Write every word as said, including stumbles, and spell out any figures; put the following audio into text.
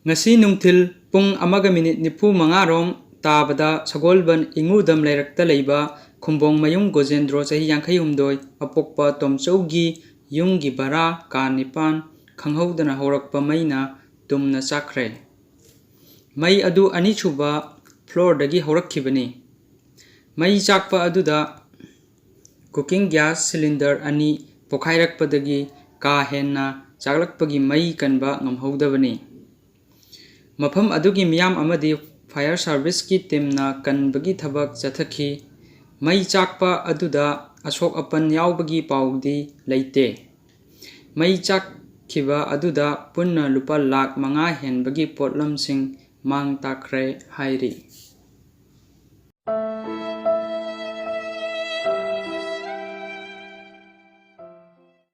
ꯉꯁꯤ ꯅꯨꯡꯊꯤꯜ ꯄꯨꯡ ꯑꯃꯒ ꯃꯤꯅꯤꯠ ꯅꯤꯐꯨ ꯃꯉꯥ ꯔꯣꯝ ꯇꯥꯕꯗ ꯁꯒꯣꯜꯕꯟ ꯏꯉꯨꯗꯝ ꯂꯩꯔꯛꯇ ꯂꯩꯕ ꯈꯨꯝꯕꯣꯡꯃꯌꯨꯝ ꯒꯣꯖꯦꯟꯗ꯭ꯔꯣ, ꯆꯍꯤ ꯌꯥꯡꯈꯩ ꯍꯨꯝꯗꯣꯏ, ꯑꯄꯣꯛꯄ ꯇꯣꯝꯆꯧꯒꯤ ꯌꯨꯝꯒꯤ ꯚꯔꯥ ꯀꯥ ꯅꯤꯄꯥꯟ ꯈꯪꯍꯧꯗꯅ ꯍꯧꯔꯛꯄ ꯃꯩꯅ ꯇꯨꯝꯅ ꯆꯥꯛꯈ꯭ꯔꯦ꯫ ꯃꯩ ꯑꯗꯨ ꯑꯅꯤꯁꯨꯕ floorꯗꯒꯤ ꯍꯧꯔꯛꯈꯤꯕꯅꯤ꯫ ꯃꯩ ꯆꯥꯛꯄ ꯑꯗꯨꯗ cooking gas cylinder ꯑꯅꯤ ꯄꯣꯈꯥꯏꯔꯛꯄꯗꯒꯤ ꯀꯥ ꯍꯦꯟꯅ ꯆꯥꯛꯂꯛꯄꯒꯤ ꯃꯩ ꯀꯟꯕ ꯉꯝꯍꯧꯗꯕꯅꯤ꯫ ꯃꯐꯝ ꯑꯗꯨꯒꯤ ꯃꯤꯌꯥꯝ ꯑꯃꯗꯤ fire serviceꯀꯤ teamꯅ ꯀꯟꯕꯒꯤ ꯊꯕꯛ ꯆꯠꯊꯈꯤ꯫ ꯃꯩ ꯆꯥꯛꯄ ꯑꯗꯨꯗ ꯑꯁꯣꯛ ꯑꯄꯟ ꯌꯥꯎꯕꯒꯤ ꯄꯥꯎꯗꯤ ꯂꯩꯇꯦ꯫ ꯃꯩ ꯆꯥꯛꯈꯤꯕ ꯑꯗꯨꯗ ꯄꯨꯟꯅ ꯂꯨꯄꯥ ꯂꯥꯈ ꯃꯉꯥ ꯍꯦꯟꯕꯒꯤ ꯄꯣꯠꯂꯝꯁꯤꯡ ꯃꯥꯡ ꯇꯥꯛꯈ꯭ꯔꯦ ꯍꯥꯏꯔꯤ꯫